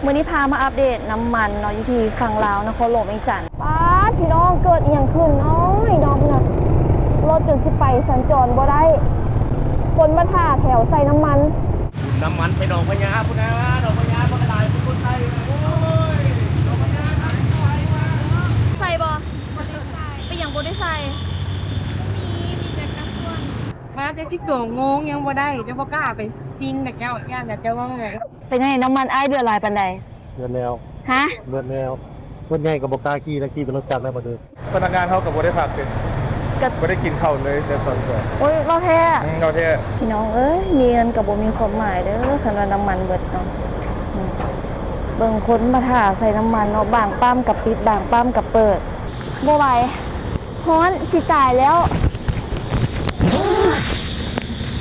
ມື້ນີ້ພາມາອັບເດດນ້ຳມັນເນາະ ຢູ່ທີ່ຝັ່ງລາວ ນະຄອນຫຼວງວຽງຈັນ. ປາດ ພີ່ນ້ອງ ເກີດອີ່ຫຍັງຂຶ້ນເນາະ ເນາະ ລະ ລົດຈົນຊິໄປສັນຈອນບໍ່ໄດ້ ຄົນມາຖ້າແຖວໃສ່ນ້ຳມັນ. ນ້ຳມັນໄປໜອງພະຍາພຸ້ນນະ ໜອງພະຍາບັກຫຼາຍ ຄົນໃສ່ ໂອ້ຍ ໜອງພະຍາ ໃສ່ບໍ່? ບໍ່ໄດ້ໃສ່. ເປັນຫຍັງບໍ່ໄດ້ໃສ່? ບໍ່ມີ ມີແຕ່ກະຊວນ. ມາແຕ່ສິບສອງໂມງຍັງບໍ່ໄດ້ ຍັງບໍ່ກ້າໄປຈິງກັບເຈົ້າ ຢ້ານແຕ່ເຈົ້າເວົ້າແຫຼະ. ເປັນຈັ່ງໃດ ນ້ຳມັນອ້າຍເຫຼືອຫຼາຍປານໃດ? ເບິດແລ້ວ. ຮະ? ເບິດແລ້ວ. ລົດໃຫຍ່ກໍບໍ່ກ້າຂີ່ ແລ້ວຂີ່ແຕ່ລົດຈັກແລ້ວບັດນີ້. ພະນັກງານເຮົາກໍບໍ່ໄດ້ພັກເດ ກະ ບໍ່ໄດ້ກິນເຂົ້າເລີຍແຕ່ຕອນສວຍ. ໂອ້ຍ ເວົ້າແທ້? ອືມ ເວົ້າແທ້. ພີ່ນ້ອງເອີຍ ມີເງິນກໍບໍ່ມີຄວາມໝາຍເດີ ຄັນວ່ານ້ຳມັນເບິດເນາະ. ອືມ ເບິ່ງຄົນມາຖ້າໃສ່ນ້ຳມັນເນາະ ບາງປ້ຳກໍປິດ ບາງປ້ຳກໍເປີດ. ບໍ່ໄຫວ ຮ້ອນຊິຕາຍແລ້ວ.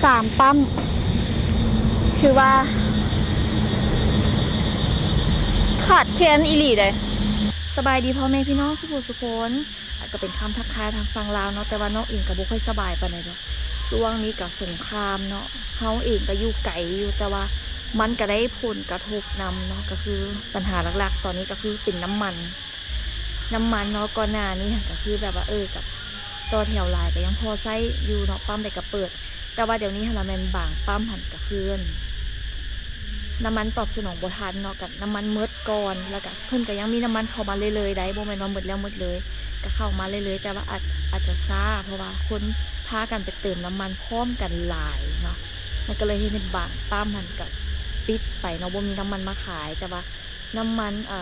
ສາມປ້ຳ ຖືວ່າຂາດແຄນອີ່ຫຼີເດ້. ສະບາຍດີພໍ່ແມ່ພີ່ນ້ອງສຸຜູ້ສຸຄົນ. ອາ ກໍເປັນຄຳທັກທາຍທາງຝັ່ງລາວເນາະ ແຕ່ວ່ານ້ອງເອງກໍບໍ່ຄ່ອຍສະບາຍປານໃດດອກ. ຊ່ວງນີ້ກໍສົງຄາມເນາະ ເຮົາເອງກໍຢູ່ໄກຢູ່ ແຕ່ວ່າມັນກໍໄດ້ຜົນກະທົບນຳເນາະ. ກໍຄືບັນຫາຫຼັກໆຕອນນີ້ກໍຄືເປັນນ້ຳມັນ ນ້ຳມັນເນາະ. ກ່ອນໜ້ານີ້ຫັ້ນກໍຄືແບບວ່າ ເອີ ກໍຕໍ່ແຖວຫຼາຍ ກໍຍັງພໍໃຊ້ຢູ່ເນາະ ປ້ຳໃດກໍເປີດ. ແຕ່ວ່າດຽວນີ້ຫັ້ນລະແມ່ນບາງປ້ຳຫັ້ນກໍຄື ນ້ຳມັນຕອບສະໜອງບໍ່ທັນເນາະ ກໍນ້ຳມັນໝົດກ່ອນ ແລ້ວກໍເພິ່ນກໍຍັງມີນ້ຳມັນເຂົ້າມາເລື້ອຍໆໄດ໋ ບໍ່ແມ່ນວ່າໝົດແລ້ວໝົດເລີຍ ກໍເຂົ້າມາເລື້ອຍໆ ແຕ່ວ່າອາດ ອາດຈະຊ້າ ເພາະວ່າຄົນພາກັນໄປເຕີມນ້ຳມັນພ້ອມກັນຫຼາຍເນາະ. ມັນກໍເລີຍເຮັດໃຫ້ບາງປ້ຳຫັ້ນກໍປິດໄປເນາະ ບໍ່ມີນ້ຳມັນມາຂາຍ. ແຕ່ວ່ານ້ຳມັນ ເອີ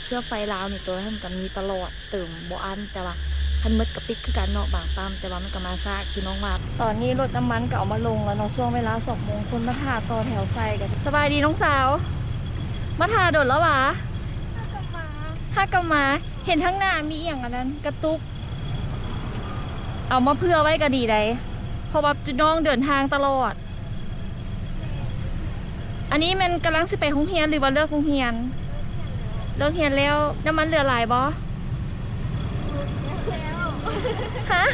ເຊື້ອໄຟລາວນີ້ ໂຕຫັ້ນກໍມີຕະຫຼອດ ເຕີມບໍ່ອັ້ນ ແຕ່ວ່າຄັນໝົດກໍປິດຄືກັນເນາະບາງປ້ຳ ແຕ່ວ່າມັນກໍມາຊ້າຄືນ້ອງວ່າ. ຕອນນີ້ລົດນ້ຳມັນກໍເອົາມາລົງແລ້ວເນາະ ຊ່ວງເວລາສອງໂມງ ຄົນມາຖ້າຕໍ່ແຖວໃສ່ກັນ. ສະບາຍດີນ້ອງສາວ ມາຖ້າດົນແລ້ວຫວາ? ຫາກໍມາ ຫາກໍມາ. ເຫັນທາງໜ້າມີອີ່ຫຍັງອັນນັ້ນ ກະຕຸກ ເອົາມາເຜື່ອໄວ້ກໍດີໄດ໋ ເພາະວ່ານ້ອງເດີນທາງຕະຫຼອດ. ອັນນີ້ແມ່ນກຳລັງຊິໄປໂຮງຮຽນ ຫຼືວ່າເລີກໂຮງຮຽນ? ເລີກຮຽນແລ້ວ. ນ້ຳມັນເຫຼືອຫຼາຍບໍ່? ຮະ?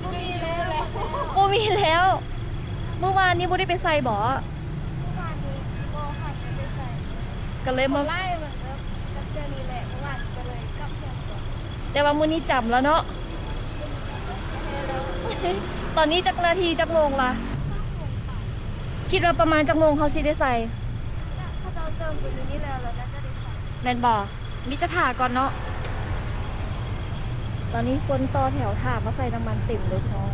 ບໍ່ມີແລ້ວ ບໍ່ມີແລ້ວ. ມື້ວານນີ້ບໍ່ໄດ້ໄປໃສ່ບໍ່? ເມື່ອວານນີ້ບໍ່ທັນໄດ້ໄປໃສ່ ກໍເລີຍມາ ໄລ່ເໝືອນກັບ ກັບດຽວນີ້ແຫຼະ ເມື່ອວານກໍເລີຍກັບເຮືອນກ່ອນ. ແຕ່ວ່າມື້ນີ້ຈຳແລ້ວເນາະ. ແມ່ນແລ້ວ. ຕອນນີ້ຈັກນາທີ ຈັກໂມງລະ? ສາມໂມງປາຍ. ຄິດວ່າປະມານຈັກໂມງເຮົາຊິໄດ້ໃສ່? ເຂົາເຈົ້າເຕີມຕົວນີ້ແລ້ວ ແລ້ວໜ້າຈະໄດ້ໃສ່. ແມ່ນບໍ່? ມີແຕ່ຖ້າກ່ອນເນາະ. ຕອນນີ້ຄົນຕໍ່ແຖວຖ້າມາໃສ່ນ້ຳມັນເຕັມເລີຍພີ່ນ້ອງ.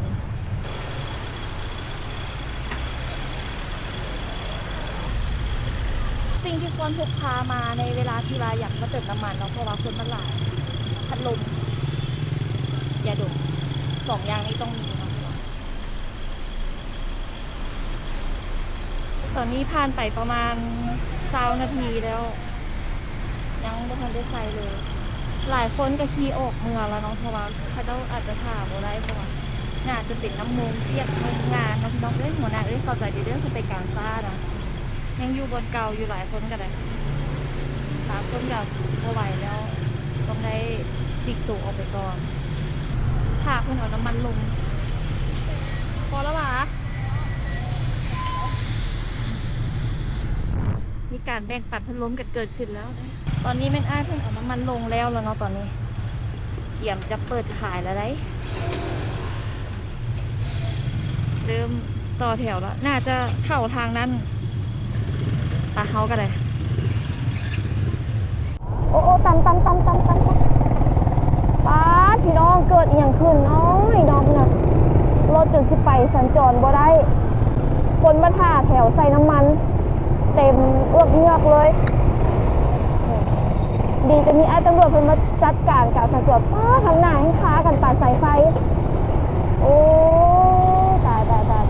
ສິ່ງທີ່ຄວນພົກພາມາໃນເວລາທີ່ວ່າຢາກມາເຕີມນ້ຳມັນເນາະ ເພາະວ່າຄົນມັນຫຼາຍ ພັດລົມ ຢາດົມ ສອງຢ່າງນີ້ຕ້ອງມີເນາະ. ຕອນນີ້ຜ່ານໄປປະມານຊາວນາທີແລ້ວ ຍັງບໍ່ທັນໄດ້ໃສ່ເລີຍ. ຫຼາຍຄົນກໍຂີ່ອອກເມືອແລ້ວເນາະ ເພາະວ່າເຂົາເຈົ້າອາດຈະຖ້າບໍ່ໄດ້ ເພາະວ່າໜ້າຈະເປັນນ້ຳໂມງປຽກໂມງງານເນາະ ພີ່ນ້ອງເອີຍ. ຫົວໜ້າເອີຍ ເຂົ້າໃຈເດີ້ ເພິ່ນໄປການຊ້ານະ ຍັງຢູ່ບ່ອນເກົ່າຢູ່. ຫຼາຍຄົນກໍໄດ້ ບາງຄົນກໍບໍ່ໄຫວແລ້ວ ຕ້ອງໄດ້ປລີກໂຕອອກໄປກ່ອນ ຖ້າເພິ່ນເອົານ້ຳມັນລົງ. ພໍແລ້ວຫວາ? ມີການແບ່ງປັນພັດລົມກັນເກີດຂຶ້ນແລ້ວ. ຕອນນີ້ແມ່ນອ້າຍເພິ່ນເອົານ້ຳມັນລົງແລ້ວລະເນາະ ຕອນນີ້ກຽມຈະເປີດຂາຍແລ້ວໄດ໋. ເລີ່ມຕໍ່ແຖວແລ້ວ ໜ້າຈະເຂົ້າທາງນັ້ນ. ໄປ ເຮົາກໍໄດ້. ໂອ້ ໂອ້ ຕັນ ຕັນ ຕັນ ຕັນ ຕັນ. ປາດ ພີ່ນ້ອງ ເກີດອີ່ຫຍັງຂຶ້ນເນາະ ເນາະ ລະ ລົດຈົນຊິໄປສັນຈອນບໍ່ໄດ້ ຄົນມາຖ້າແຖວໃສ່ນ້ຳມັນເຕັມເອືອກເງືອກເລີຍ. ດີຈະມີອ້າຍຕຳຫຼວດເພິ່ນມາຈັດການການສັນຈອນ. ປາດ ທາງໜ້າແຮ່ງຄາກັນປານສາຍໄຟ. ໂອ້ ຕາຍ ຕາຍ ຕາຍ.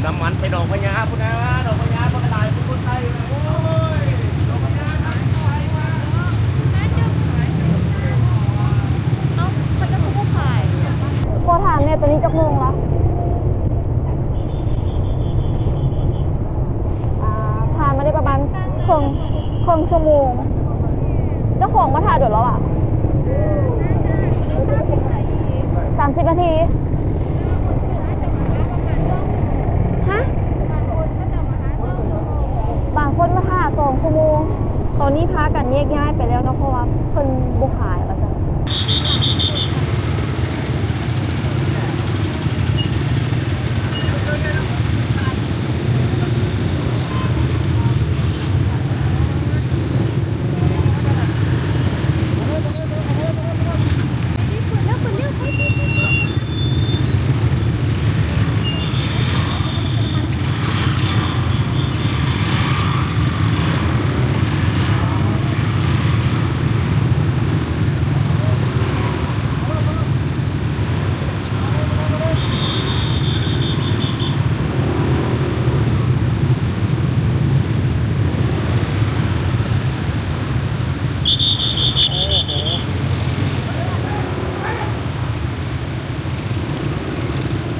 ນ້ຳມັນໄປໜອງພະຍາພຸ້ນນະ ໜອງພະຍາບັກຫຼາຍ ຄົນໃສ່. ໂອ້ຍ ໜອງພະຍາ ເອົ້າ ເຂົາເຈົ້າຄືບໍ່ຂາຍ? ຂໍຖາມແດ່ ຕອນນີ້ຈັກໂມງລະ? ອ່າ ຜ່ານມາໄດ້ປະມານເຄິ່ງ ເຄິ່ງຊົ່ວໂມງ. ເຈົ້າຂອງມາຖ້າດົນແລ້ວຫວາ? ສາມສິບນາທີ. ຮະ? ບາງຄົນມາຖ້າສອງ ຊົ່ວໂມງ. ຕອນນີ້ພາກັນແຍກຍ້າຍໄປແລ້ວເນາະ ເພາະວ່າເພິ່ນບໍ່ຂາຍວ່າຊັ້ນ.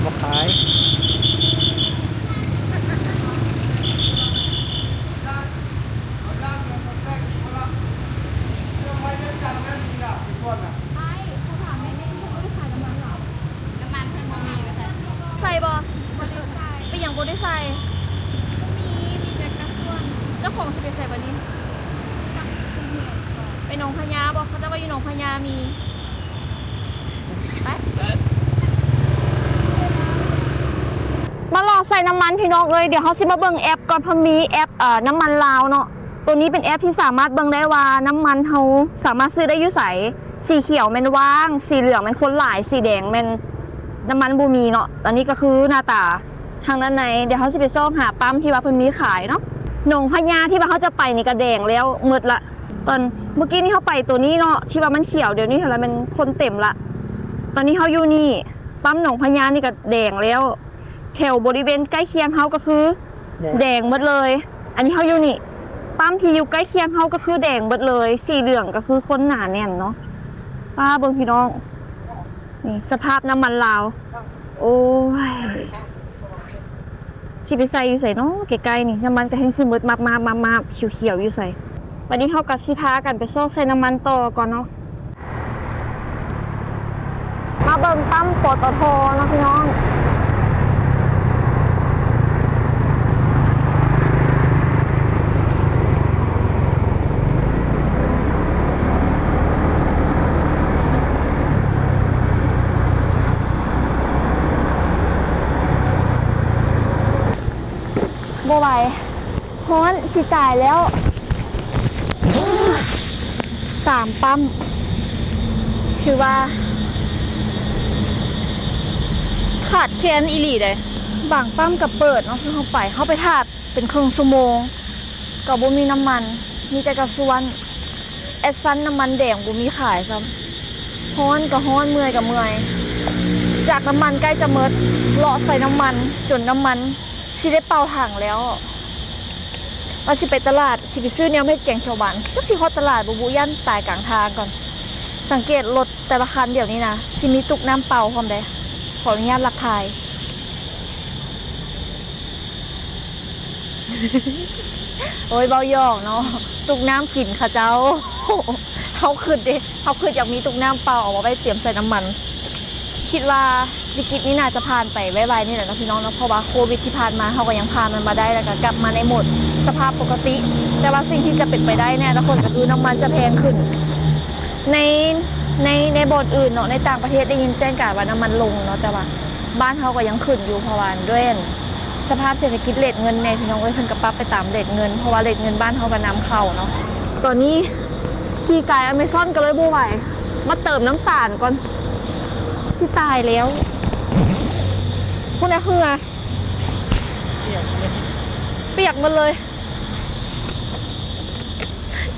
ບໍ່ຂາຍ. ອ້າຍ ຂໍຖາມແດ່ ເພິ່ນບໍ່ໄດ້ຂາຍນ້ຳມັນຫວາ? ນ້ຳມັນເພິ່ນບໍ່ມີວ່າຊັ້ນ. ໃສ່ບໍ່? ບໍ່ໄດ້ໃສ່. ເປັນຫຍັງບໍ່ໄດ້ໃສ່? ບໍ່ມີ ມີແຕ່ກາຊວນ. ເຈົ້າຂອງຊິໄປໃສບາດນີ້? ກັບຊຸມເຮືອນ. ໄປໜອງພະຍາບໍ່? ເຂົາເຈົ້າວ່າຢູ່ໜອງພະຍາມີ. ໄປ ມາຫຼໍ່ໃສ່ນ້ຳມັນພີ່ນ້ອງເອີຍ. ດຽວເຮົາຊິມາເບິ່ງແອັບກ່ອນ ເພາະມີແອັບ ເອີ ນ້ຳມັນລາວເນາະ. ໂຕນີ້ເປັນແອັບທີ່ສາມາດເບິ່ງໄດ້ວ່ານ້ຳມັນເຮົາສາມາດຊື້ໄດ້ຢູ່ໃສ. ສີຂຽວແມ່ນວ່າງ, ສີເຫຼືອງແມ່ນຄົນຫຼາຍ, ສີແດງແມ່ນນ້ຳມັນບໍ່ມີເນາະ. ອັນນີ້ກໍຄືໜ້າຕາທາງດ້ານໃນ. ດຽວເຮົາຊິໄປຊອກຫາປ້ຳທີ່ວ່າເພິ່ນມີຂາຍເນາະ. ໜອງພະຍາທີ່ວ່າເຮົາຈະໄປນີ້ກໍແດງແລ້ວໝົດລະ. ຕອນມື້ກີ້ນີ້ເຮົາໄປໂຕນີ້ເນາະ ທີ່ວ່າມັນຂຽວ, ດຽວນີ້ຫັ້ນລະແມ່ນຄົນເຕັມລະ. ຕອນນີ້ເຮົາຢູ່ນີ້ ປ້ຳໜອງພະຍານີ້ກໍແດງແລ້ວ. ແຖວບໍລິເວນໃກ້ຄຽງເຮົາກໍຄືແດງ ແດງໝົດເລີຍ. ອັນນີ້ເຮົາຢູ່ນີ້ ປ້ຳທີ່ຢູ່ໃກ້ຄຽງເຮົາກໍຄືແດງໝົດເລີຍ. ສີເຫຼືອງກໍຄືຄົນໜາແໜ້ນເນາະ. ປ້າ ເບິ່ງພີ່ນ້ອງ ນີ້ສະພາບນ້ຳມັນລາວ. ໂອ້ຍ ຊິໄປໃສ່ຢູ່ໃສເນາະ ໃກ້ໆນີ້. ນ້ຳມັນກໍແຮ່ງຊິໝົດມາບໆໆ ຂຽວໆຢູ່ໃສ. ບັດນີ້ເຮົາກໍຊິພາກັນໄປຊອກໃສ່ນ້ຳມັນຕໍ່ກ່ອນເນາະ. ມາເບິ່ງປ້ຳ ປຕທ ເນາະພີ່ນ້ອງ. ບໍ່ໄຫວ ຮ້ອນຊິຕາຍແລ້ວ. ສາມປ້ຳ ຖືວ່າຂາດແຄນອີ່ຫຼີເດ້. ບາງປ້ຳກໍເປີດເນາະ ຄືເຮົາໄປ ເຮົາໄປຖ້າເປັນເຄິ່ງຊົ່ວໂມງ ກໍບໍ່ມີນ້ຳມັນ ມີແຕ່ກາຊວນ. ແອັດຊັນນ້ຳມັນແດງບໍ່ມີຂາຍຊ້ຳ. ຮ້ອນກໍຮ້ອນ ເມື່ອຍກໍເມື່ອຍ. ຈາກນ້ຳມັນໃກ້ຈະໝົດ ເລາະໃສ່ນ້ຳມັນ ຈົນນ້ຳມັນຊິໄດ້ເປົ່າຖັງແລ້ວ. ວ່າຊິໄປຕະຫຼາດ ຊິໄປຊື້ແນວມາເຮັດແກງຂຽວຫວານ. ຈັກຊິຮອດຕະຫຼາດບໍ່ບຸ ຢ້ານຕາຍກາງທາງກ່ອນ. ສັງເກດລົດແຕ່ລະຄັນດຽວນີ້ນະ ຊິມີຕຸກນ້ຳເປົ່າພ້ອມເດ້. ຂໍອະນຸຍາດລັກຖ່າຍ. ໂອ້ຍ ເວົ້າຫຍອກເນາະ ຕຸກນ້ຳກິນຂະເຈົ້າ. ເຮົາຄຶດເດ້ ເຮົາຄຶດຢາກມີຕຸກນ້ຳເປົ່າ ເອົາມາໄວ້ຕຽມໃສ່ນ້ຳມັນ. ຄິດວ່າວິກິດນີ້ໜ້າຈະຜ່ານໄປໄວໆນີ້ແຫຼະເນາະ ພີ່ນ້ອງເນາະ ເພາະວ່າໂຄວິດທີ່ຜ່ານມາ ເຮົາກໍຍັງຜ່ານມັນມາໄດ້ ແລ້ວກໍກັບມາໃນໂໝດສະພາບປົກກະຕິ. ແຕ່ວ່າສິ່ງທີ່ຈະເປັນໄປໄດ້ໃນອະນາຄົດກໍຄືນ້ຳມັນຈະແພງຂຶ້ນ. ໃນ ໃນ ໃນບ່ອນອື່ນເນາະ ໃນຕ່າງປະເທດໄດ້ຍິນແຈ້ງການວ່ານ້ຳມັນລົງເນາະ ແຕ່ວ່າ ບ້ານເຮົາກໍຍັງຂຶ້ນຢູ່ ເພາະວ່າດ້ວຍ ອັນ ສະພາບເສດຖະກິດເຣດເງິນແດ່ ພີ່ນ້ອງເອີຍ. ເພິ່ນກໍປັບໄປຕາມເຣດເງິນ ເພາະວ່າເຣດເງິນບ້ານເຮົາກໍນຳເຂົ້າເນາະ. ຕອນນີ້ຂີ່ກາຍອາເມຊອນກໍເລີຍບໍ່ໄຫວ ມາເຕີມນ້ຳຕານກ່ອນ. ຊິຕາຍແລ້ວ ພຸ້ນນະ ເຫື່ອປຽກໝົດເລີຍ.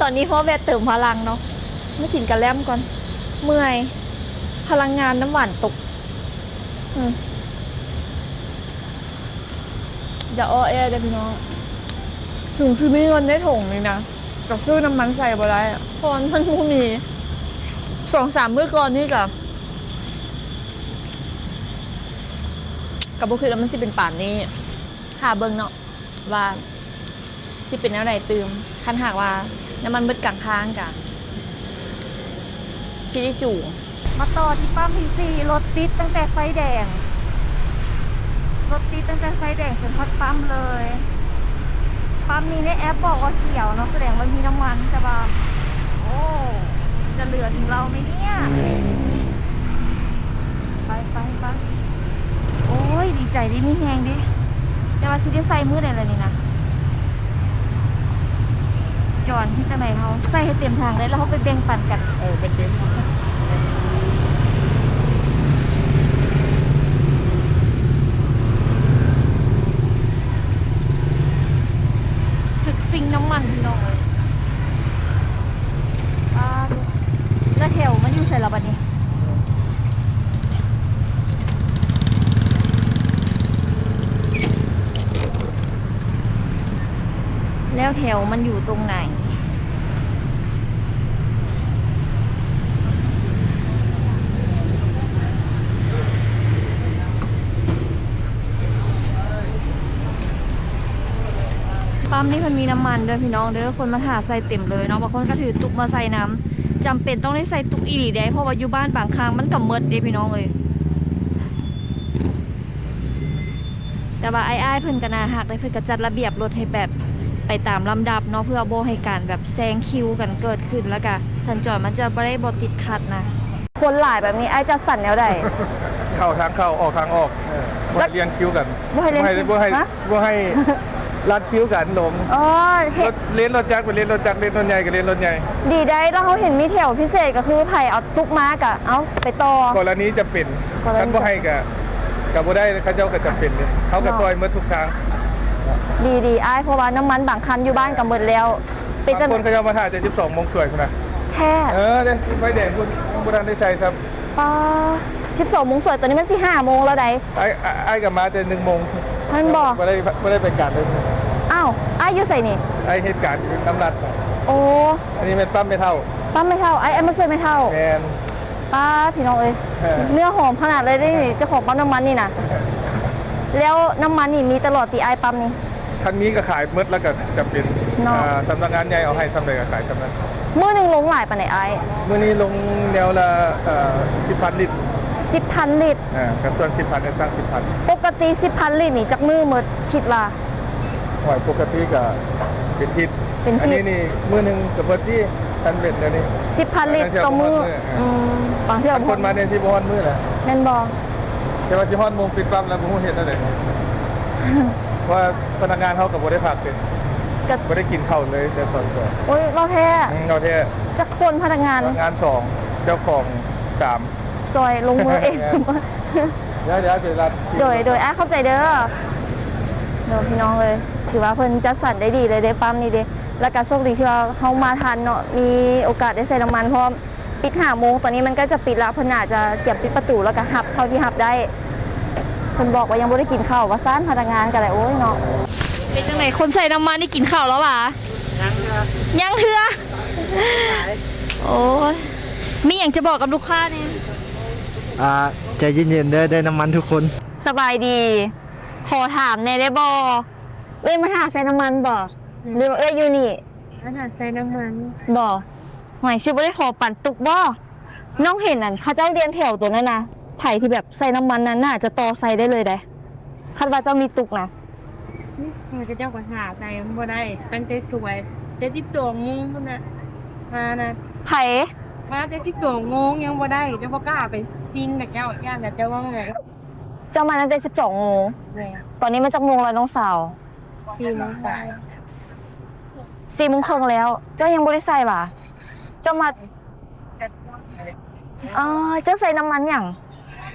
ຕອນນີ້ພໍແວະເຕີມພະລັງເນາະ ມາກິນກະແລັມກ່ອນ ເມື່ອຍ ພະລັງງານນ້ຳຫວານຕົກ. ອືມ ຢ່າອ້ອແອເດີ້ພີ່ນ້ອງ. ເຖິງຊິມີເງິນໃນຖົງນີ້ນະ ກໍຊື້ນ້ຳມັນໃສ່ບໍ່ໄດ້ ເພາະວ່າມັນບໍ່ມີ. ສອງສາມມື້ກ່ອນນີ້ກະ ກໍບໍ່ຄິດວ່າມັນຊິເປັນປານນີ້. ຖ້າເບິ່ງເນາະ ວ່າຊິເປັນແນວໃດຕື່ມ. ຄັນຫາກວ່ານ້ຳມັນເບິດກາງທາງກະຊິໄດ້ຈູງ. ມາຕໍ່ທີ່ປ້ຳທີສີ່ ລົດຕິດຕັ້ງແຕ່ໄຟແດງ ລົດຕິດຕັ້ງແຕ່ໄຟແດງຈົນຮອດປ້ຳເລີຍ. ປ້ຳນີ້ໃນແອັບບອກວ່າຂຽວເນາະ ສະແດງວ່າມີນ້ຳມັນ ແຕ່ວ່າ ໂອ້ ຈະເຫຼືອເຖິງເຮົາໄໝເນຍ? ໄປ ໄປ ໄປ. ໂອ້ຍ ດີໃຈເດ້ ມີແຮງເດ້ ແຕ່ວ່າຊິໄດ້ໃສ່ມື້ໃດລະນີ້ນະ? ຈອນ ເຮັດຈັ່ງໃດເຮົາ ໃສ່ໃຫ້ເຕັມຖັງເລີຍ ແລ້ວເຮົາໄປແບ່ງປັນກັນ. ເອີ ເປັນ ເປັນ ສຶກຊິງນ້ຳມັນ ພີ່ນ້ອງເອີຍ. ປາດ ແລ້ວແຖວມັນຢູ່ໃສລະບັດນີ້? ແລ້ວແຖວມັນຢູ່ຕົງໃດ? ປ້ຳນີ້ເພິ່ນມີນ້ຳມັນເດີພີ່ນ້ອງເດີ ຄົນມາຖ້າໃສ່ເຕັມເລີຍເນາະ ບາງຄົນກໍຖືຕຸກມາໃສ່ນຳ. ຈຳເປັນຕ້ອງໄດ້ໃສ່ຕຸກອີ່ຫຼີເດ້ ເພາະວ່າຢູ່ບ້ານບາງຄັ້ງມັນກໍໝົດເດ້ພີ່ນ້ອງເອີຍ. ແຕ່ວ່າອ້າຍໆເພິ່ນກໍໜ້າຮັກເດ້ ເພິ່ນກໍຈັດລະບຽບລົດໃຫ້ແບບໄປຕາມລຳດັບເນາະ ເພື່ອບໍ່ໃຫ້ການແບບແຊງຄິວກັນເກີດຂຶ້ນ ແລ້ວກໍສັນຈອນມັນຈະບໍ່ໄດ້ບໍ່ຕິດຂັດນະ. ຄົນຫຼາຍແບບນີ້ ອ້າຍຈັດສັນແນວໃດ? ເຂົ້າທາງເຂົ້າ ອອກທາງອອກ ເອີ ບໍ່ໃຫ້ລຽນຄິວກັນ ບໍ່ໃຫ້ລຽນ ບໍ່ໃຫ້ ບໍ່ໃຫ້ ຮະ? ບໍ່ໃຫ້ລັດຄິວກັນ ຫຼົງ. ໂອ້ຍ ເຮັດ ລົດ ເລນລົດຈັກເປັນເລນລົດຈັກ ເລນລົດໃຫຍ່ກໍເລນລົດໃຫຍ່. ດີໄດ໋ ແລ້ວເຮົາເຫັນມີແຖວພິເສດ ກໍຄືໃຜເອົາຕຸກມາກໍເອົາໄປຕໍ່ ກໍລະນີຈຳເປັນ. ຄັນບໍ່ໃຫ້ກໍ ກໍບໍ່ໄດ້ ເຂົາເຈົ້າກໍຈຳເປັນເດ້ ເຮົາກໍ ເນາະ ຊ່ອຍໝົດທຸກທາງ. ດີໆ ອ້າຍ ເພາະວ່ານ້ຳມັນບາງຄັນຢູ່ບ້ານກໍໝົດແລ້ວ. ເປັນຈັ່ງ ບາງຄົນເຂົາເຈົ້າມາຖ້າແຕ່ສິບສອງໂມງສວຍພຸ້ນນະ. ແທ້? ເອີເດ້ ໄຟແດງພຸ້ນ ຍັງບໍ່ທັນໄດ້ໃສ່ຊ້ຳ. ປາ ສິບສອງໂມງສວຍ ຕອນນີ້ມັນຊິຫ້າໂມງແລ້ວໃດ໋. ອ້າຍ ອ້າຍກໍມາແຕ່ໜຶ່ງໂມງ. ແມ່ນບໍ່? ບໍ່ໄດ້ ບໍ່ໄດ້ໄປການເລີຍ. ອ້າວ ອ້າຍຢູ່ໃສນີ້? ອ້າຍເຮັດການຢູ່ນຳລັດ. ໂອ້ ອັນນີ້ແມ່ນປ້ຳແມ່ເຖົ້າ. ປ້ຳແມ່ເຖົ້າ ອ້າຍ ອ້າຍມາຊ່ວຍແມ່ເຖົ້າ. ແມ່ນ. ປາ ພີ່ນ້ອງເອີຍ ເອີ ເນື້ອຫອມຂະໜາດເລີຍເດ້ນີ້ ເຈົ້າຂອງປ້ຳນ້ຳມັນນີ້ນະ. ແລ້ວນ້ຳມັນນີ້ມີຕະຫຼອດຕິອ້າຍປ້ຳນີ້? ຄັນມີກໍຂາຍໝົດ ແລ້ວກໍຈຳເປັນ ເນາະ ອ່າ ສຳນັກງານໃຫຍ່ເອົາໃຫ້ຊ່ຳໃດກໍຂາຍຊ່ຳນັ້ນ. ມື້ໜຶ່ງລົງຫຼາຍປານໃດອ້າຍ? ມື້ນີ້ລົງແນວລະ ເອີ ສິບພັນລິດ. ສິບພັນລິດ. ເອີ ກະສ່ວນສິບພັນ ກະຊ່າງສິບພັນ. ປົກກະຕິສິບພັນລິດນີ້ຈັກມື້ໝົດ ຄິດວ່າ? ໂອ້ຍ ປົກກະຕິກະເປັນທິດ. ເປັນທິດ. ອັນນີ້ນີ້ມື້ໜຶ່ງກະເບິດທີ່ ຄັນເປັນແນວນີ້ ສິບພັນລິດຕໍ່ມື້. ເອີ ອືມ ບາງເທື່ອຄົນມານີ້ຊິບໍ່ຮອດມື້ແຫຼະ. ແມ່ນບໍ່? ແຕ່ວ່າຊິຮອດໂມງປິດປ້ຳແລ້ວ ບໍ່ຮູ້ເຮັດແນວໃດ ເພາະວ່າພະນັກງານເຮົາກໍບໍ່ໄດ້ພັກເດ້ ກໍບໍ່ໄດ້ກິນເຂົ້າເລີຍແຕ່ຕອນສວຍ. ໂອ້ຍ ເວົ້າແທ້? ອືມ ເວົ້າແທ້. ຈັກຄົນພະນັກງານ? ພະນັກງານສອງ ເຈົ້າຂອງສາມ. ຊ່ອຍລົງມືເອງ. ເອີ ດຽວ ດຽວຊິລັດ. ໂດຍ ໂດຍ ອ້າຍ ຂອບໃຈເດີ. ໂດຍ ພີ່ນ້ອງເອີຍ ຖືວ່າເພິ່ນຈັດສັນໄດ້ດີເລີຍເດ້ ປ້ຳນີ້ເດ້. ແລ້ວກະໂຊກດີທີ່ວ່າເຮົາມາທັນເນາະ ມີໂອກາດໄດ້ໃສ່ນ້ຳມັນພ້ອມ. ປິດຫ້າໂມງ ຕອນນີ້ມັນໃກ້ຈະປິດລະ ເພິ່ນໜ້າຈະກຽມປິດປະຕູ ແລ້ວກະຮັບເທົ່າທີ່ຮັບໄດ້. ເພິ່ນບອກວ່າຍັງບໍ່ໄດ້ກິນເຂົ້າວ່າຊັ້ນ ພະນັກງານກໍໄດ້. ໂອ້ຍເນາະ ເປັນຈັ່ງໃດ ຄົນໃສ່ນ້ຳມັນນີ້ກິນເຂົ້າແລ້ວຫວາ? ຍັງເທື່ອ ຍັງເທື່ອ. ໂອ້ຍ ມີຫຍັງຈະບອກກັບລູກຄ້າແດ່? ອ່າ ໃຈເຢັນໆເດີ ໄດ້ນ້ຳມັນທຸກຄົນ. ສະບາຍດີ ຂໍຖາມແດ່ໄດ້ບໍ່? ເອື້ອຍມາຖ້າໃສ່ນ້ຳມັນບໍ່? ອືມ ຫຼືວ່າເອື້ອຍຢູ່ນີ້? ມາຖ້າໃສ່ນ້ຳມັນ. ບໍ່? ຫວຍ ຊິບໍ່ໄດ້ຂໍປັນຕຸກບໍ່? ນ້ອງເຫັນອັນເຂົາເຈົ້າລຽນແຖວໂຕນັ້ນນະ ໃຜທີ່ແບບໃສ່ນ້ຳມັນນັ້ນ ໜ້າຈະຕໍ່ໃສ່ໄດ້ເລີຍໃດ໋ ຄັນວ່າເຈົ້າມີຕຸກນະ. ເຂົາເຈົ້າກໍຖ້າໃສ່ບໍ່ໄດ້ ຕັ້ງແຕ່ສວຍ ແຕ່ສິບສອງໂມງພຸ້ນນະ ມານະ. ໃຜ? ມາແຕ່ສິບສອງໂມງຍັງບໍ່ໄດ້ ເຈົ້າບໍ່ກ້າໄປຈິງກັບເຈົ້າ ຢ້ານແຕ່ເຈົ້າເວົ້າແຫຼະ. ເຈົ້າມາຕັ້ງແຕ່ສິບສອງໂມງ. ແມ່ນ. ຕອນນີ້ມັນຈັກໂມງແລ້ວນ້ອງສາວ? ສີ່ໂມງປາຍ. ສີ່ໂມງເຄິ່ງແລ້ວ ເຈົ້າຍັງບໍ່ໄດ້ໃສ່ຫວາ? ເຈົ້າມາ ອໍ ເຈົ້າໃສ່ນ້ຳມັນຫຍັງ?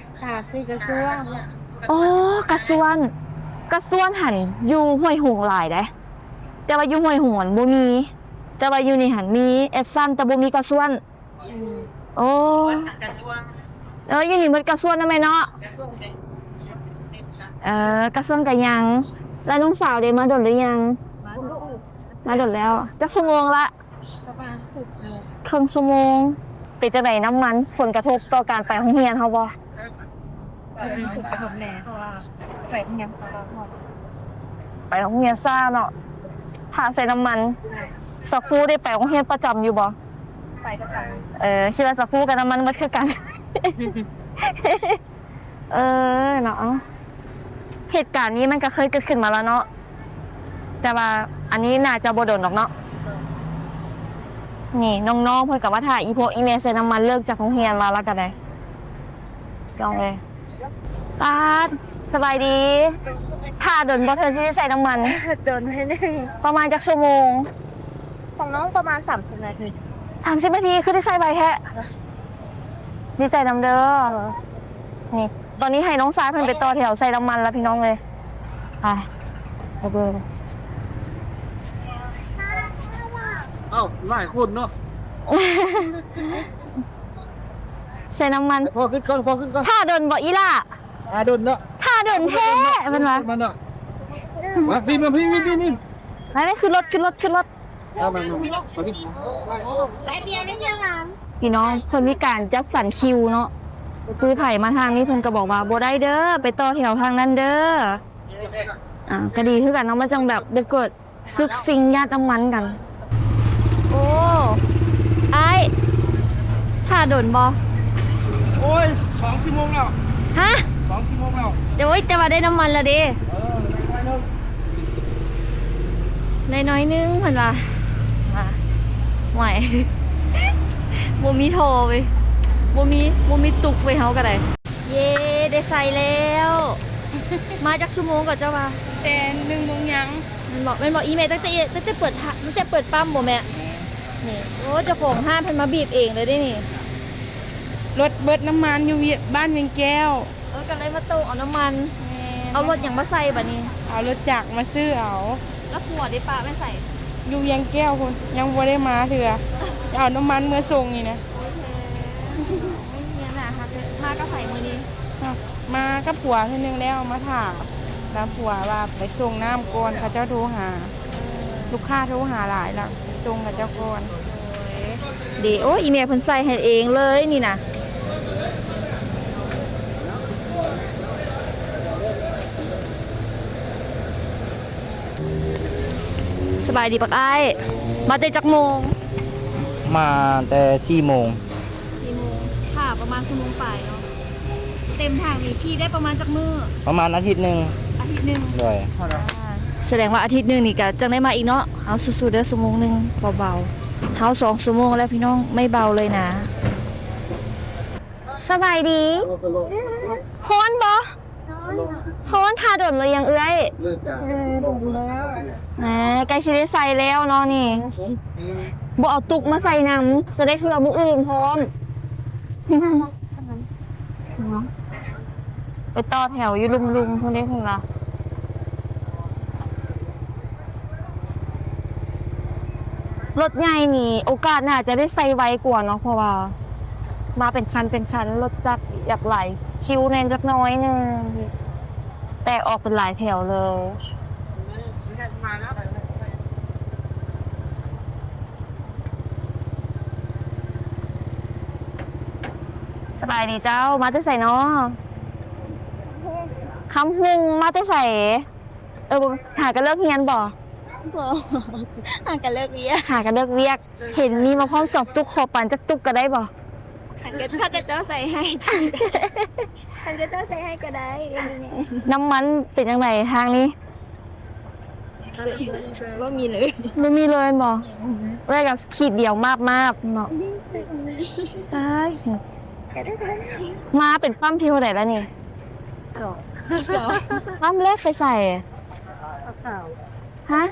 ກະຊວນ. ອໍ ກະຊວນ. ກະຊວນຫັ້ນຢູ່ຫ້ວຍຫຸງຫຼາຍເດ້ ແຕ່ວ່າຢູ່ຫ້ວຍຫຸງຫັ້ນບໍ່ມີ ແຕ່ວ່າຢູ່ນີ້ຫັ້ນມີແອັດຊັນ ແຕ່ບໍ່ມີກະຊວນ. ອືມ ໂອ້ ກະຊວນ. ເອີ ຢູ່ນີ້ໝົດກະຊວນນະແມ່ເນາະ. ກະຊວນ ເອີ ກະຊວນກະຍັງ. ແລ້ວນ້ອງສາວເດ ມາດົນຫຼືຍັງ? ມາດົນ ມາດົນແລ້ວ. ຈັກຊົ່ວໂມງລະ? ປະມານເຄິ່ງຊົ່ວໂມງ. ເຄິ່ງຊົ່ວໂມງ. ເປັນຈັ່ງໃດນ້ຳມັນ ຜົນກະທົບຕໍ່ການໄປໂຮງຮຽນເຮົາບໍ່? ໄປໂຮງຮຽນຊ້າເນາະ ຖ້າໃສ່ນ້ຳມັນ. ສາຄູໄດ້ໄປໂຮງຮຽນປະຈຳຢູ່ບໍ່? ໄປປະຈຳ. ເອີ ຄິດວ່າສາຄູກັບນ້ຳມັນໝົດຄືກັນ. ເອີ ເນາະ ເຫດການນີ້ມັນກໍເຄີຍເກີດຂຶ້ນມາແລ້ວເນາະ ແຕ່ວ່າ ອັນນີ້ໜ້າຈະບໍ່ດົນດອກເນາະ. ນີ້ນ້ອງໆເພິ່ນກໍມາຖ້າອີ່ພໍ່ອີ່ແມ່ໃສ່ນ້ຳມັນເລີກຈາກໂຮງຮຽນມາແລ້ວກໍໄດ້ ນ້ອງເອີຍ. ປາດ ສະບາຍດີ. ຖ້າດົນບໍ່ເທື່ອຊິໄດ້ໃສ່ນ້ຳມັນ? ດົນໜ້ອຍໜຶ່ງ. ປະມານຈັກຊົ່ວໂມງ? ຂອງນ້ອງປະມານສາມສິບນາທີ. ສາມສິບນາທີ ຄືໄດ້ໃສ່ໄວແທ້. ດີໃຈນຳເດີ. ນີ້ ຕອນນີ້ໃຫ້ນ້ອງຊາຍເພິ່ນໄປຕໍ່ແຖວໃສ່ນ້ຳມັນລະພີ່ນ້ອງເອີຍ. ໄປ ໄປເບິ່ງ. ເອົ້າ ຫຼາຍຄົນເນາະ ໃສ່ນ້ຳມັນ. ພໍຂຶ້ນກ່ອນ ພໍຂຶ້ນກ່ອນ. ຖ້າດົນບໍ່ອີ່ຫຼ້າ? ຖ້າດົນເນາະ. ຖ້າດົນແທ້ ເພິ່ນວ່າ. ມາ ມາ ມາ ຂຶ້ນລົດ ຂຶ້ນລົດ ຂຶ້ນລົດ. ພີ່ນ້ອງ ເພິ່ນມີການຈັດສັນຄິວເນາະ. ຄືໃຜມາທາງນີ້ເພິ່ນກໍບອກວ່າ ບໍ່ໄດ້ເດີ ໄປຕໍ່ແຖວທາງນັ້ນເດີ. ອ່າ ກໍດີຄືກັນເນາະ ມັນຈັ່ງແບບບໍ່ເກີດສຶກຊິງຍາດນ້ຳມັນກັນ. ໂອ້ ອ້າຍ ຖ້າດົນບໍ່? ໂອ້ຍ ສອງຊົ່ວໂມງແລ້ວ. ຮະ? ສອງຊົ່ວໂມງແລ້ວ. ໂອ້ຍ ແຕ່ວ່າໄດ້ນ້ຳມັນແລ້ວເດ້. ເອີ ໄດ້ໜ້ອຍໜຶ່ງ ໄດ້ໜ້ອຍໜຶ່ງເພິ່ນວ່າ. ວ່າ ຫວຍ ບໍ່ມີທໍ່ເວີຍ ບໍ່ມີ ບໍ່ມີຕຸກເວີຍ ເຮົາກໍໄດ້. ເຢ້ ໄດ້ໃສ່ແລ້ວ. ມາຈັກຊົ່ວໂມງກໍເຈົ້າວ່າ? ແຕ່ໜຶ່ງໂມງຍັງ. ແມ່ນບໍ່ ແມ່ນບໍ່ອີ່ແມ່? ຕັ້ງແຕ່ ຕັ້ງແຕ່ເປີດ ຕັ້ງແຕ່ເປີດປ້ຳບໍ່ແມ່? ນີ້ ໂອ້ ເຈົ້າຂອງຮ້ານເພິ່ນມາບີບເອງເລີຍເດ້ນີ້. ລົດເບິດນ້ຳມັນຢູ່ວຽ ບ້ານວຽງແກ້ວ. ເອີ ກໍເລີຍມາໂຕະເອົານ້ຳມັນ. ແມ່ນ. ເອົາລົດຫຍັງມາໃສ່ບາດນີ້? ເອົາລົດຈັກມາຊື້ເອົາ. ແລ້ວຜົວເດ ປະໄວ້ໃສ? ຢູ່ວຽງແກ້ວພຸ້ນ ຍັງບໍ່ໄດ້ມາເທື່ອ. ເອົານ້ຳມັນເມືອສົ່ງນີ້ນະ. ໂອເຄ ເມຍໜ້າຮັກເດີ. ມາກັບໃຜມື້ນີ້? ມາກັບຜົວເທື່ອໜຶ່ງແລ້ວ ມາຖ້າ ແລ້ວຜົວວ່າໄປສົ່ງນ້ຳກ່ອນ ເຂົາເຈົ້າໂທຫາ. ລູກຄ້າໂທຫາຫຼາຍລະ ໄປສົ່ງເຂົາເຈົ້າກ່ອນ. ໂດຍ ເດ ໂອ້ຍ ອີ່ແມ່ເພິ່ນໃສ່ໃຫ້ເອງເລີຍນີ້ນະ. ສະບາຍດີບັກອ້າຍ ມາແຕ່ຈັກໂມງ? ມາແຕ່ສີ່ໂມງ. ສີ່ໂມງ ຖ້າປະມານຊົ່ວໂມງປາຍເນາະ. ເຕັມຖັງນີ້ຂີ່ໄດ້ປະມານຈັກມື້? ປະມານອາທິດໜຶ່ງ. ອາທິດໜຶ່ງ. ໂດຍ. ສະແດງວ່າອາທິດໜຶ່ງນີ້ກະຈັ່ງໄດ້ມາອີກເນາະ. ເຮົາສູ້ໆເດີ ຊົ່ວໂມງໜຶ່ງເບົາໆ. ເຮົາສອງຊົ່ວໂມງແລ້ວພີ່ນ້ອງ ໄມ່ເບົາເລີຍນະ. ສະບາຍດີ. ຮ້ອນບໍ່? ຮ້ອນ. ຖ້າດົນແລ້ວຍັງເອື້ອຍ? ເອີ ດົນແລ້ວ. ແໝ ໃກ້ຊິໄດ້ໃສ່ແລ້ວເນາະນີ້. ບໍ່ເອົາຕຸກມາໃສ່ນຳ ຈະໄດ້ເທື່ອມື້ອື່ນພ້ອມ. ໄປຕໍ່ແຖວຢູ່ລຸ່ມໆພຸ້ນເດ້ເພິ່ນວ່າ. ລົດໃຫຍ່ນີ້ໂອກາດໜ້າຈະໄດ້ໃສ່ໄວກວ່າເນາະ ເພາະວ່າມາເປັນຄັນເປັນຄັນ ລົດຈັກຢາກຫຼາຍຄິວແດ່ຈັກໜ້ອຍໜຶ່ງ ແຕກອອກເປັນຫຼາຍແຖວເລີຍ. ສະບາຍດີເຈົ້າ ມາແຕ່ໃສນໍ? ຄຳຮຸ່ງ. ມາແຕ່ໃສ? ເອີ ບໍ່ ຫາກະເລີກຮຽນບໍ່? ບໍ່ ຫາກະເລີກວຽກ. ຫາກະເລີກວຽກ. ເຫັນມີມາພ້ອມສອງຕຸກ ຂໍປັນຈັກຕຸກກະໄດ້ບໍ່? ຄັນເຂົາເຈົ້າໃສ່ໃຫ້ ຄັນເຂົາເຈົ້າໃສ່ໃຫ້ກະໄດ້. ນ້ຳມັນເປັນຈັ່ງໃດທາງນີ້? ບໍ່ມີເລີຍ. ບໍ່ມີເລີຍແມ່ນບໍ່? ເອື້ອຍກະຂີດດຽວມາບໆເນາະ. ຕາຍ ມາເປັນປ້ຳທີເທົ່າໃດລະນີ້? ສອງ. ປ້ຳແລກໄປໃສ? ພະຂາວ. ຮະ?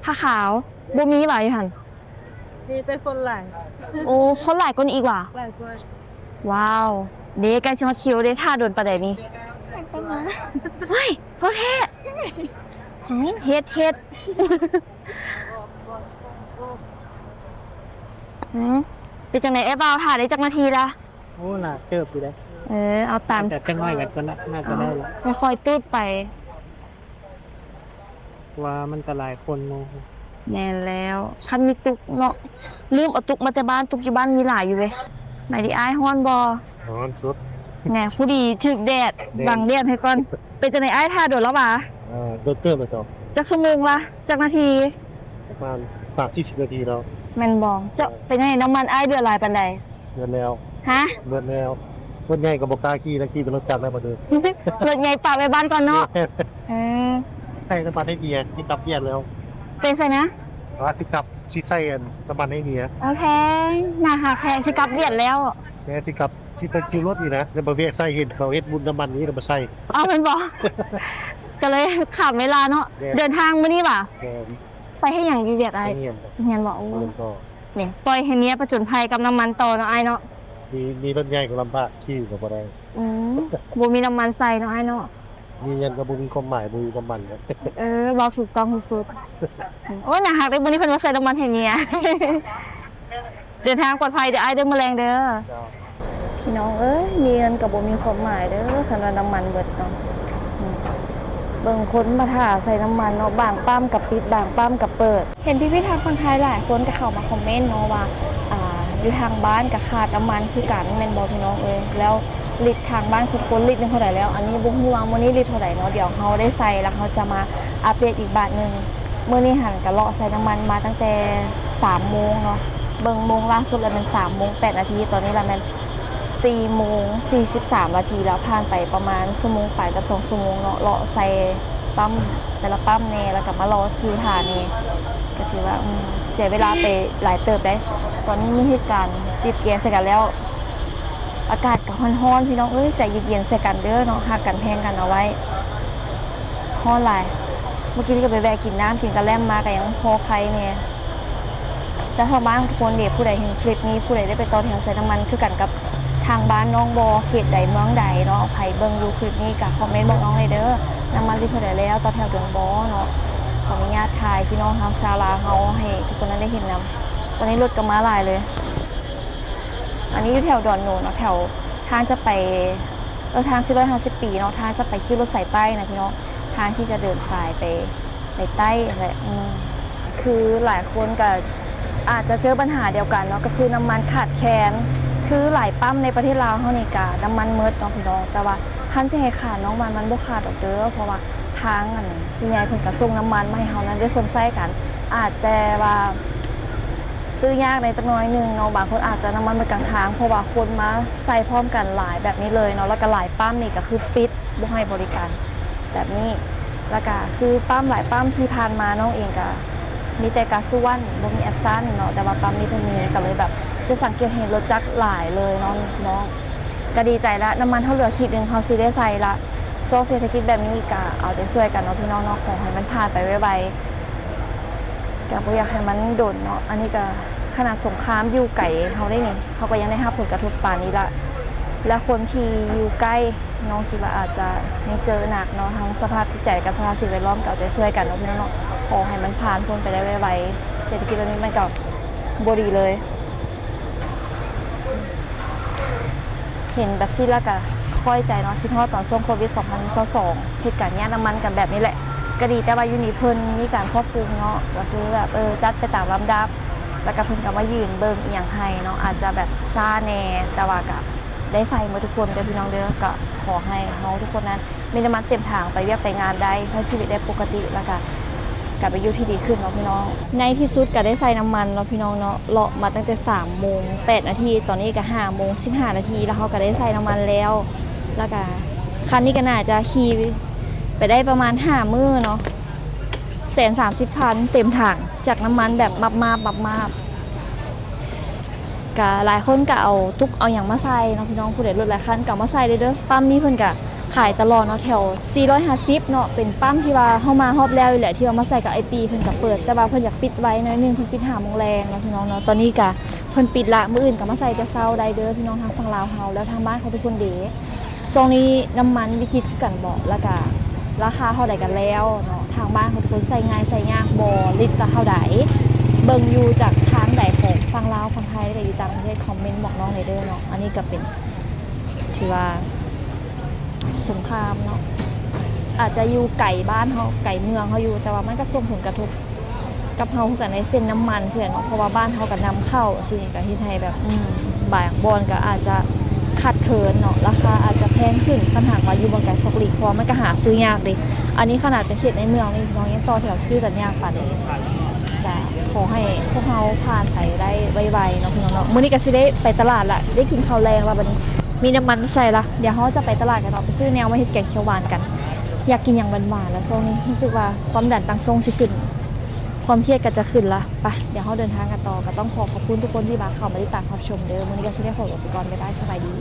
ພະຂາວ. ບໍ່ມີຫວາຢູ່ຫັ້ນ? ມີແຕ່ຄົນຫຼາຍ. ໂອ້ ຄົນຫຼາຍກວ່ານີ້ອີກຫວາ? ຫຼາຍກວ່າ. ວ້າວ ເດ ໃກ້ຊິຮອດຄິວເດ. ຖ້າດົນປານໃດນີ້? ປະມານ ເຮີ້ຍ ເທົ່າແທ້. ຫຶ ເຮັດ ເຮັດ ຫື ເປັນຈັ່ງໃດອ້າຍບ່າວ ຖ້າໄດ້ຈັກນາທີລະ? ໂອ້ ຫຼາຍເຕີບຢູ່ເດ. ເອີ ເອົາຕາມ ແຕ່ຈັກໜ້ອຍກໍໜ້າຈະໄດ້ລະ ຄ່ອຍໆຕູດໄປ. ວ່າມັນກະຫຼາຍຄົນເນາະ. ແມ່ນແລ້ວ ຄັນມີຕຸກເນາະ ລືມເອົາຕຸກມາແຕ່ບ້ານ ຕຸກຢູ່ບ້ານມີຫຼາຍຢູ່ເວີຍ. ໄປດີອ້າຍ ຮ້ອນບໍ່? ຮ້ອນສຸດ. ແນ່ ຜູ້ດີຖືກແດດ ແດດ ບັງແດດໃຫ້ກ່ອນ. ເປັນຈັ່ງໃດອ້າຍ ຖ້າດົນແລ້ວຫວາ? ເອີ ດົນເຕີບແລ້ວເຈົ້າ. ຈັກຊົ່ວໂມງລະ? ຈັກນາທີ? ປະມານສາມສີ່ສິບນາທີແລ້ວ. ແມ່ນບໍ່? ເຈົ້າ ເອີ ເປັນຈັ່ງໃດ ນ້ຳມັນອ້າຍເຫຼືອຫຼາຍປານໃດ? ເບິດແລ້ວ. ຮະ? ເບິດແລ້ວ. ລົດໃຫຍ່ກໍບໍ່ກ້າຂີ່ລະ ຂີ່ແຕ່ລົດຈັກແລ້ວບັດນີ້. ລົດໃຫຍ່ປະໄວ້ບ້ານກ່ອນເນາະ. ເອີ ໃສ່ແຕ່ປາໄທເກຍ ມີຕັບແຍກແລ້ວ. ໄປໃສນະ? ວ່າຊິກັບ ຊິໃສ່ອັນ ນ້ຳມັນໃຫ້ເມຍ. ໂອເຄ ໜ້າຮັກແທ້ ຊິກັບວຽກແລ້ວ. ແມ່ຊິກັບ ຊິໄປຄິວລົດນີ້ນະ ແລ້ວມາແວະໃສ່ ເຫັນເຂົາເຮັດບຸນນ້ຳມັນຢູ່ນີ້ ແລ້ວມາໃສ່. ອ້າວ ແມ່ນບໍ່? ກໍເລີຍຂ້າມເວລາເນາະ. ແມ່ນ. ເດີນທາງມື້ນີ້ຫວາ? ແມ່ນ. ໄປເຮັດຫຍັງຢູ່ວຽກອ້າຍ? ໄປຮຽນ. ຮຽນບໍ່? ໂອ້ ຮຽນກໍ ນີ້ ປ່ອຍໃຫ້ເມຍປະຈົນໄພກັບນ້ຳມັນຕໍ່ເນາະອ້າຍເນາະ. ມີ ມີລົດໃຫຍ່ກໍລຳບາກ ຂີ່ກໍບໍ່ໄດ້. ອືມ ບໍ່ມີນ້ຳມັນໃສ່ເນາະອ້າຍເນາະ. ມີເງິນກໍບໍ່ມີຄວາມໝາຍ ບໍ່ມີນ້ຳມັນ. ເອີ ເວົ້າຖືກຕ້ອງທີ່ສຸດ. ໂອ້ຍ ໜ້າຮັກເດ້ ມື້ນີ້ເພິ່ນມາໃສ່ນ້ຳມັນໃຫ້ເມຍ. ເດີນທາງປອດໄພເດີອ້າຍເດີ ມື້ແລງເດີ. ເຈົ້າ. ພີ່ນ້ອງເອີຍ ມີເງິນກໍບໍ່ມີຄວາມໝາຍເດີ ຄັນວ່ານ້ຳມັນເບິດເນາະ. ອືມ ເບິ່ງຄົນມາຖ້າໃສ່ນ້ຳມັນເນາະ ບາງປ້ຳກໍປິດ ບາງປ້ຳກໍເປີດ. ເຫັນພີ່ໆທາງຝັ່ງໄທຫຼາຍຄົນກໍເຂົ້າມາຄອມເມັນເນາະວ່າ ອ່າ ຢູ່ທາງບ້ານກໍຂາດນ້ຳມັນຄືກັນແມ່ນບໍ່ພີ່ນ້ອງເອີຍ? ແລ້ວລິດທາງບ້ານທຸກຄົນ ລິດໜຶ່ງເທົ່າໃດແລ້ວ? ອັນນີ້ບໍ່ຮູ້ວ່າມື້ນີ້ລິດເທົ່າໃດເນາະ ດຽວເຮົາໄດ້ໃສ່ແລ້ວເຮົາຈະມາອັບເດດອີກບາດໜຶ່ງ. ມື້ນີ້ຫັ້ນກະເລາະໃສ່ນ້ຳມັນມາຕັ້ງແຕ່ສາມໂມງເນາະ ເບິ່ງໂມງລ່າສຸດແລ້ວແມ່ນສາມໂມງແປດນາທີ ຕອນນີ້ລະແມ່ນສີ່ໂມງສີ່ສິບສາມນາທີແລ້ວ ຜ່ານໄປປະມານຊົ່ວໂມງປາຍກັບສອງຊົ່ວໂມງເນາະ ເລາະໃສ່ປ້ຳ ແຕ່ລະປ້ຳແດ່ ແລ້ວກໍມາລໍຄິວຖ້າແດ່ ກໍຖືວ່າ ອືມ ເສຍເວລາໄປຫຼາຍເຕີບເດ້. ຕອນນີ້ມີເຫດການບີບແກໃສ່ກັນແລ້ວ ອາກາດກໍຮ້ອນໆ ພີ່ນ້ອງເອີຍ ໃຈເຢັນໆໃສ່ກັນເດີເນາະ ຮັກກັນແພງກັນເອົາໄວ້. ຮ້ອນຫຼາຍ ເມື່ອກີ້ນີ້ກໍໄປແວະກິນນ້ຳກິນກະແລັມມາ ກໍຍັງພໍໄຄແດ່. ແຕ່ທາງບ້ານທຸກຄົນເດ ຜູ້ໃດເຫັນຄລິບນີ້ ຜູ້ໃດໄດ້ໄປຕໍ່ແຖວໃສ່ນ້ຳມັນຄືກັນກັບທາງບ້ານນ້ອງບໍ່ ເຂດໃດເມືອງໃດເນາະ ໃຜເບິ່ງຢູ່ຄລິບນີ້ກໍຄອມເມັນບອກນ້ອງແດ່ເດີ ນ້ຳມັນລິດເທົ່າໃດແລ້ວ ຕໍ່ແຖວດົນບໍ່ເນາະ. ຂໍອະນຸຍາດຖ່າຍພີ່ນ້ອງເຮົາຊາວລາວເຮົາໃຫ້ທຸກຄົນນັ້ນໄດ້ເຫັນນຳ. ຕອນນີ້ລົດກໍມາຫຼາຍເລີຍ. ອັນນີ້ຢູ່ແຖວດອນໂນນເນາະ ແຖວທາງຈະໄປ ເອີ ທາງສີ່ຮ້ອຍຫ້າສິບປີເນາະ ທາງຈະໄປຄິວລົດສາຍໃຕ້ນະພີ່ນ້ອງ ທາງທີ່ຈະເດີນສາຍໄປ ໄປໃຕ້ຫັ້ນແຫຼະ. ອືມ ຄືຫຼາຍຄົນກໍອາດຈະເຈີບັນຫາດຽວກັນເນາະ ກໍຄືນ້ຳມັນຂາດແຄນ. ຄືຫຼາຍປ້ຳໃນປະເທດລາວເຮົານີ້ກໍນ້ຳມັນໝົດເນາະພີ່ນ້ອງ ແຕ່ວ່າຄັນຊິໃຫ້ຂາດເນາະ ມັນ ມັນບໍ່ຂາດດອກເດີ ເພາະວ່າທາງອັນຜູ້ໃຫຍ່ເພິ່ນກໍສົ່ງນ້ຳມັນມາໃຫ້ເຮົານັ້ນໄດ້ຊົມໃຊ້ກັນ. ອາດແຕ່ວ່າ ຊື້ຍາກໃນຈັກໜ້ອຍໜຶ່ງເນາະ ບາງຄົນອາດຈະນ້ຳມັນໝົດກາງທາງ ເພາະວ່າຄົນມາໃສ່ພ້ອມກັນຫຼາຍແບບນີ້ເລີຍເນາະ ແລ້ວກໍຫຼາຍປ້ຳນີ້ກໍຄືປິດ ບໍ່ໃຫ້ບໍລິການແບບນີ້. ແລ້ວກໍຄືປ້ຳຫຼາຍປ້ຳທີ່ຜ່ານມາ ນ້ອງເອງກໍມີແຕ່ກາຊວນ ບໍ່ມີແອັດສັນເນາະ ແຕ່ວ່າປ້ຳນີ້ເພິ່ນມີ ກໍເລີຍແບບຈະສັງເກດເຫັນລົດຈັກຫຼາຍເລີຍເນາະພີ່ນ້ອງ. ກໍດີໃຈລະ ນ້ຳມັນເຮົາເຫຼືອຂີດໜຶ່ງ ເຮົາຊິໄດ້ໃສ່ລະ. ຊ່ວງເສດຖະກິດແບບນີ້ກໍເອົາໃຈຊ່ວຍກັນເນາະພີ່ນ້ອງເນາະ ຂໍໃຫ້ມັນຜ່ານໄປໄວໆ. ກໍບໍ່ຢາກໃຫ້ມັນດົນເນາະ ອັນນີ້ກໍຂະໜາດສົງຄາມຢູ່ໄກເຮົາໄດ໋ນີ້ ເຮົາກໍຍັງໄດ້ຮັບຜົນກະທົບປານນີ້ລະ ແລະຄົນທີ່ຢູ່ໃກ້ ນ້ອງຄິດວ່າອາດຈະຍັງເຈີໜັກເນາະ ທັງສະພາບຈິດໃຈກັບສະພາບສິ່ງແວດລ້ອມ ກໍເອົາໃຈຊ່ວຍກັນເນາະພີ່ນ້ອງເນາະ ຂໍໃຫ້ມັນຜ່ານພົ້ນໄປໄດ້ໄວໆ ເສດຖະກິດແບບນີ້ມັນກໍບໍ່ດີເລີຍ. ເຫັນແບບຊີ້ແລ້ວກະຄ່ອຍໃຈເນາະ ຄິດຮອດຕອນຊ່ວງໂຄວິດສອງພັນຊາວສອງ ເຫດການຍາກນ້ຳມັນກັນແບບນີ້ແຫຼະ. ກະດີແຕ່ວ່າຢູ່ນີ້ເພິ່ນມີການຄວບຄຸມເນາະ ກະຄືແບບ ເອີ ຈັດໄປຕາມລຳດັບ ແລ້ວກະເພິ່ນກະມາຢືນເບິ່ງອີ່ຫຍັງໃຫ້ເນາະ ອາດຈະແບບຊ້າແດ່ ແຕ່ວ່າກະໄດ້ໃຊ້ໝົດທຸກຄົນເດີພີ່ນ້ອງເດີ. ກະຂໍໃຫ້ເຮົາທຸກຄົນນັ້ນ ມີນ້ຳມັນເຕັມຖັງ ໄປວຽກໄປງານໄດ້ ໃຊ້ຊີວິດໄດ້ປົກກະຕິ ແລ້ວກະ ກະເປັນຢູ່ທີ່ດີຂຶ້ນເນາະພີ່ນ້ອງ. ໃນທີ່ສຸດກະໄດ້ໃສ່ນ້ຳມັນເນາະພີ່ນ້ອງເນາະ ເລາະມາຕັ້ງແຕ່ສາມໂມງແປດນາທີ ຕອນນີ້ກະຫ້າໂມງສິບຫ້ານາທີ ແລ້ວເຮົາກະໄດ້ໃສ່ນ້ຳມັນແລ້ວ. ແລ້ວກະຄັນນີ້ກະໜ້າຈະຂີ່ໄປໄດ້ປະມານຫ້າມື້ເນາະ ແສນສາມສິບພັນເຕັມຖັງ ຈາກນ້ຳມັນແບບມາບໆ ມາບໆ. ກະຫຼາຍຄົນກະເອົາຕຸກເອົາຫຍັງມາໃສ່ເນາະພີ່ນ້ອງ ຜູ້ໃດລົດຫຼາຍຄັນກະເອົາມາໃສ່ເລີຍເດີ. ປ້ຳນີ້ເພິ່ນກະຂາຍຕະຫຼອດເນາະ ແຖວສີ່ຮ້ອຍຫ້າສິບເນາະ ເປັນປ້ຳທີ່ວ່າເຮົາມາຮອບແລ້ວນີ້ແຫຼະ ທີ່ວ່າມາໃສ່ກັບອ້າຍປີ ເພິ່ນກະເປີດ ແຕ່ວ່າເພິ່ນຢາກປິດໄວໜ້ອຍໜຶ່ງ ເພິ່ນປິດຫ້າໂມງແລງເນາະພີ່ນ້ອງເນາະ. ຕອນນີ້ກະເພິ່ນປິດລະ ມື້ອື່ນກະມາໃສ່ແຕ່ເຊົ້າໄດ້ເດີພີ່ນ້ອງ ທາງຝັ່ງລາວເຮົາ ແລ້ວທາງບ້ານເຮົາທຸກຄົນເດ. ຊ່ວງນີ້ນ້ຳມັນວິກິດຄືກັນບໍ ແລ້ວກະລາຄາເທົ່າໃດກັນແລ້ວເນາະ ທາງບ້ານເຮົາທຸກຄົນໃຊ້ງ່າຍໃຊ້ຍາກບໍ ລິດລະເທົ່າໃດ ເບິ່ງຢູ່ຈາກທາງໃດຂອງຝັ່ງລາວ ຝັ່ງໄທ ແລະຢູ່ຕ່າງປະເທດ ຄອມເມັນບອກນ້ອງແດ່ເດີເນາະ. ອັນນີ້ກະເປັນ ຖືວ່າສົງຄາມເນາະ ອາດຈະຢູ່ໄກບ້ານເຮົາ ໄກເມືອງເຮົາຢູ່ ແຕ່ວ່າມັນກະສົ່ງຜົນກະທົບ ກັບເຮົາຄືກັນໃນເສັ້ນນ້ຳມັນຊີ້ແຫຼະເນາະ ເພາະວ່າບ້ານເຮົາກະນຳເຂົ້າຊີ້ ກະເຮັດໃຫ້ແບບ ອືມ ບາງບ່ອນກະອາດຈະຂາດເຂີນເນາະ ລາຄາອາດຈະແພງຂຶ້ນ ຄັນຫາກວ່າຢູ່ບ່ອນໄກຊອກຫຼີກ ເພາະວ່າມັນກະຫາຊື້ຍາກເດ້. ອັນນີ້ຂະໜາດເປັນເຂດໃນເມືອງນີ້ພີ່ນ້ອງ ຍັງຕໍ່ແຖວຊື້ກັນຍາກປານໃດ. ກະຂໍໃຫ້ພວກເຮົາຜ່ານໄປໄດ້ໄວໆເນາະພີ່ນ້ອງເນາະ. ມື້ນີ້ກະຊິໄດ້ໄປຕະຫຼາດລະ ໄດ້ກິນເຂົ້າແລງລະ ບາດນີ້ມີນ້ຳມັນໃສ່ລະ. ດຽວເຮົາຈະໄປຕະຫຼາດກັນເນາະ ໄປຊື້ແນວມາເຮັດແກງຂຽວຫວານກັນ. ຢາກກິນຫຍັງຫວານໆລະ ຊ່ວງນີ້ຮູ້ສຶກວ່າຄວາມດັນຕ່າງຊົງຊິຂຶ້ນ. ຄວາມຄຽດກໍຈະຂຶ້ນລະ. ໄປ ດຽວເຮົາເດີນທາງກັນຕໍ່. ກໍຕ້ອງຂໍຂອບຄຸນທຸກຄົນທີ່ມາ ເຂົ້າມາຕິດຕາມຮັບຊົມເດີ. ມື້ນີ້ກໍຊິໄດ້ຂໍຕົວໄປກ່ອນ. ບາຍບາຍ ສະບາຍດີ.